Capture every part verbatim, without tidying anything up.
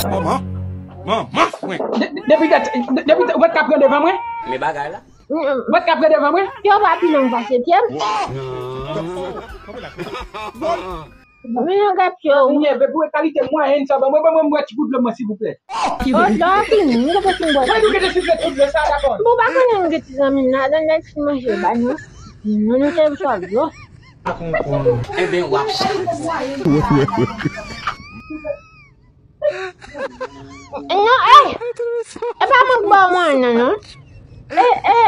Manman, manman fren. De- de- Depi dat, de- depi dat, ou pa t ka pran devan mwen? Men bagay la. Ou pa t ka pran devan mwen? Pye w pa pi long pase pye m. Men yon gad pye w. Mwen leve pou kalite mwayen sa ban mwen, ban mwen bwè ti gout dlo mwen silvouplè. O, dlo a fini, m gentan fin bwè. Mwen nou gentan sifle tout dlo sa, dakò. Bon, pa konnen m gen ti zanmi m nan, dan nèg fin manje ba nou. Nou nou te sòl dlo. Enben w ap sa. Non, eh, e pa mwen k ba w mwayen nan, non. E, e,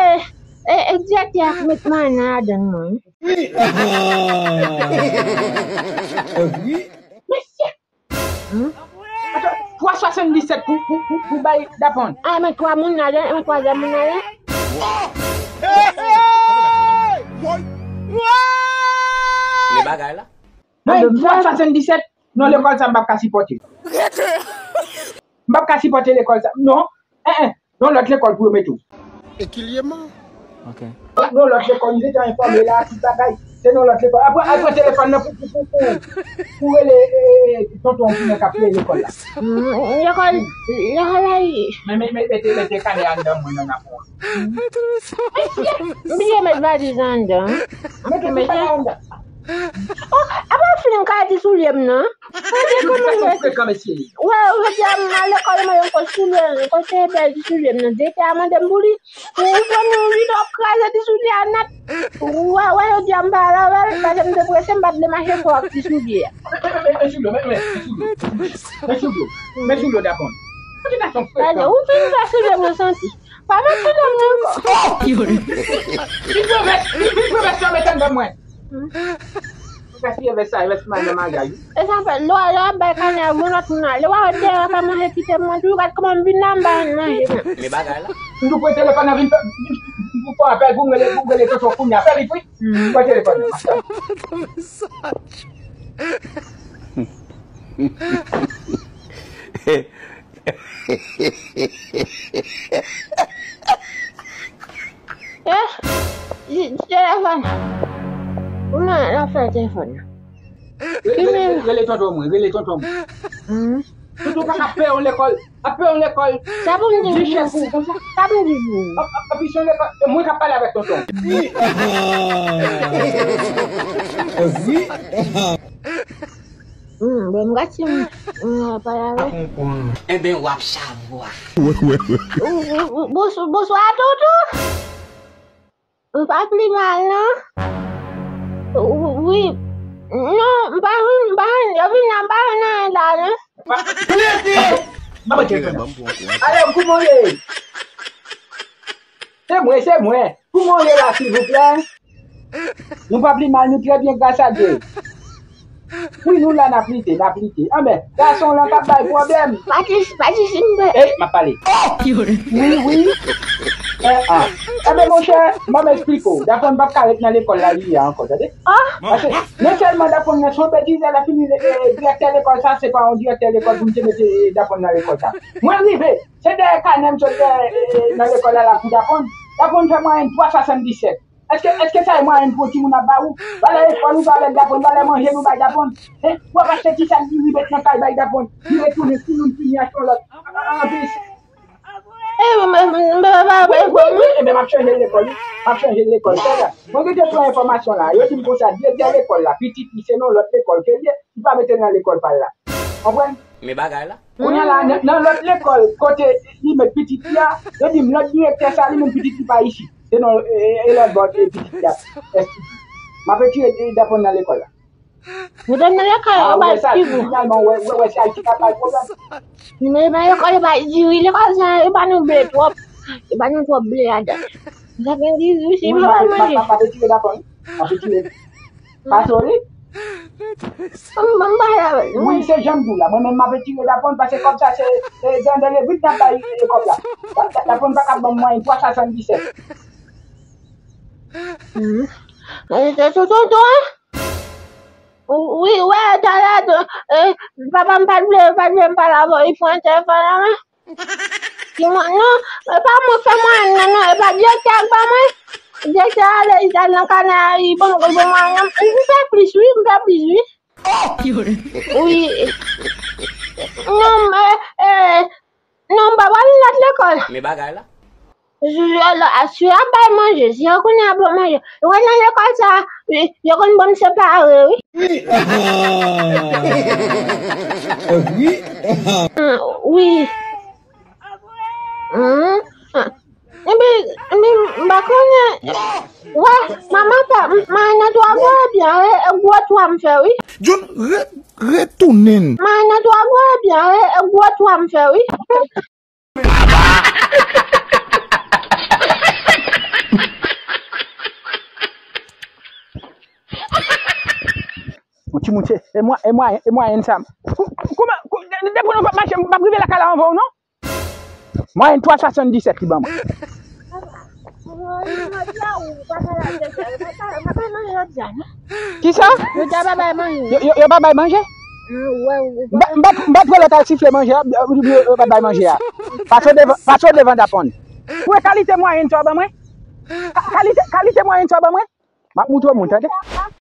e, e direktè a k met mwayen nan ladan mwen. Mesye! Ato, twa swasanndiset pou, pou, pou, pou bay dapon. Ah, men twa moun ladan, men twazyèm moun ladan. Men bagay la. Mwen, twa swasanndiset, non, lekòl sa m p ap ka sipòte. M p ap ka sipòte lekòl sa. Non, en, en, non, lòt lekòl pou yo mete w. Ekilyèman. Ok. Non, lòt lekòl, m deja enfòme la, tout bagay. Se non, lòt lekòl. Apre, apre telefòn nan pou, pou, pou, pou, pou rele, eh, tonton pou mwen k ap peye lekòl la. Mm, lekòl, lekòl la, wi. Men, men, men, mete, mete kanè anndan mwen nan napon. M bliye met valiz anndan. Mete tout bagay anndan. Oh, apa w fin kale ti soulye m nan? Mwen te konn mwen frekan, mesye. Wè, jodi a m al lekòl, mwen yon kote soulye, yon kote bèl ti soulye m nan. Direktè a mande m pou li. Ou konn yon li w ap kraze ti soulye a nèt. Wè, wè, jodi a m pa al avè l, paske m te prese, m pa t vle mache fò ak ti soulye a. Men, men, men, men, men, men, men, men, soulye, men, soulye, men, soulye, dapon. Mwen te gason frekan. Ou fin fè soulye m nan santi. Pa mete non mwen ankò. Vin pran vès, vin, vin pran vès sa mete anndan mwen. Ou gaspiye vès sa, vès mwen nan maryaj wi. E sa fè, lè w, lè w ap bay kanè a yon lòt moun ale, w a wè dèyè w ap manje kite m mwen tou, gad kòman m vin la, m pa jwenn manje menm. Men bagay la. M tou pran telefòn nan vin fè, m pou fè apèl pou m rele, pou m rele tonton kounye a, fè vit wi. Pran telefòn nan, m ap tann. Eh, di, di telefòn. Ou nan afè telefòn nan. Rele, rele, rele tonton mwen, rele tonton mwen. Mhm. Tonton pa ka peye yon lekòl, ap peye yon lekòl. Sa pou m di pou ou konsa. Sa pou m di pou ou. Ap, ap, ap peye yon lekòl, e mwen k ap pale avèk tonton. Wi. Hmm, bon, m gati m, m pale avè. Enben, w ap savwa. Wi, wi, wi. Ou, ou, ou, bonswa, bonswa, tonton. M pa pi mal, non. Wi. Non, m pa vin, m pa vin, yo vin la, m pa vin anyen la, non. Ale, kouman w ye? Se mwen, se mwen. Kouman w ye la, silvouplè? Nou pa pi mal, nou trè byen, gras a Dye. Wi, nou la, n ap lite, n ap lite. Anben, gason w lan k ap bay pwoblèm. Patrice, Patrice, m pe- Ey, m ap pale. Wi, wi. Eh, ah. Enben, monchè, ban m esplike w. Dapon pa p ka ret nan lekòl la li ye a ankò, tande? Paske, non sèlman Dapon nan se yon betize, lè fini, eh, direktè lekòl sa, se pa yon direktè lekòl pou m te mete, eh, Dapon nan lekòl sa. Mwen rive, se dèyè kanè m sot, eh, eh, nan lekòl la, la pou Dapon. Dapon fè mwayèn twa swasanndiset. Èske, èske sa e mwayèn pou yon timoun ap ba ou? W ale lekòl ou pa avèk Dapon, w ale manje nou bay Dapon. Hein? W ap achte ti sak diri met nan kay bay Dapon. Li retounen, timoun fini achte yon lòt. Anplis. Eh, m, m, m, m, m, m, m, m, Enben, m ap chanje lekòl, wi. M ap chanje lekòl. Tande, mwen gentan pran enfòmasyon la. Yo di m konsa, direktè lekòl la, pitit li, se nan lòt lekòl ke l ye, li pa mete l nan lekòl pa l la. Konprann? Men bagay la. Kounye a la, nan, nan lòt lekòl, kote li met pitit li a, yo di m lòt direktè sa, li menm pitit li pa isit. Se nan, e, e, e lòt bò, e pitit li a. Èske m ap retire, e, Dapon nan lekòl la? Mete m nan lekòl, yo bay ti gou. Finalman, wè, wè, wè, se Ayiti k ap bay pwoblèm. Men, men lekòl, yo bay diri, lekòl sa, yo ba nou ble twòp. Yo ba nou twòp ble ladan. Sa gen diri, si nou pa manje. M ap retire Dapon, wi. M ap retire. Pase w li? M, m, m pa la. Wi, se jan m di w la. Mwen menm, m ap retire Dapon, paske kòb sa, se, se Zandele vit n ap bay, e, kòb la. Dapon pa ka ban m mwayen twa swasanndiset. Hmm. E, se tonton, tonton, hein? Wi, wè, talè, eh, papa m pa t vle, pa t vle m pale avè w, li pran telefòn nan men. Di mwen, non, e pa mwen k fè mwayèn nan, non, e pa direktè a k ba mwen. Direktè a ale, li t al nan kanè a, li ban m, li ban m mwayèn nan. M fè plis, wi, m fè plis, wi. Wi. Non, men, eh, non, m pa pral nan lòt lekòl. Men bagay la. Yo, yo, si y ap bay manje, si yo konnen y ap bay manje, yo nan lekòl sa, yo, yo konn ban m separe, wi. Wi. Wi. Wi. Hum, ah. Epi, epi, m pa konnen. Wè, manman fè, m, manman nan twa gwo byen, e, e gwo twa m fè, wi. John, re, retounen. Manman nan twa gwo byen, e, e gwo twa m fè, wi. Mon timoun, se, e mwa, e mwa, e mwayen sa. Kou-, kouman, kou-, de-, de-, depi nou p ap mache, m p ap rive lakay la anvan w, non? Mwayen twa swasanndiset li ban mwen. Kisa? Yo di a pa bay manje. Yo, yo, yo pa bay manje? M pa, m pa, m pa t wè lè w t al sifle manje a, yo, yo, yo pa t bay manje a. Pase w devan, pase w devan daponn. Ou wè kalite mwayen sa w ban mwen? Ka-, kalite, kalite mwayen sa w ban mwen? M ap moutre w moun, tande.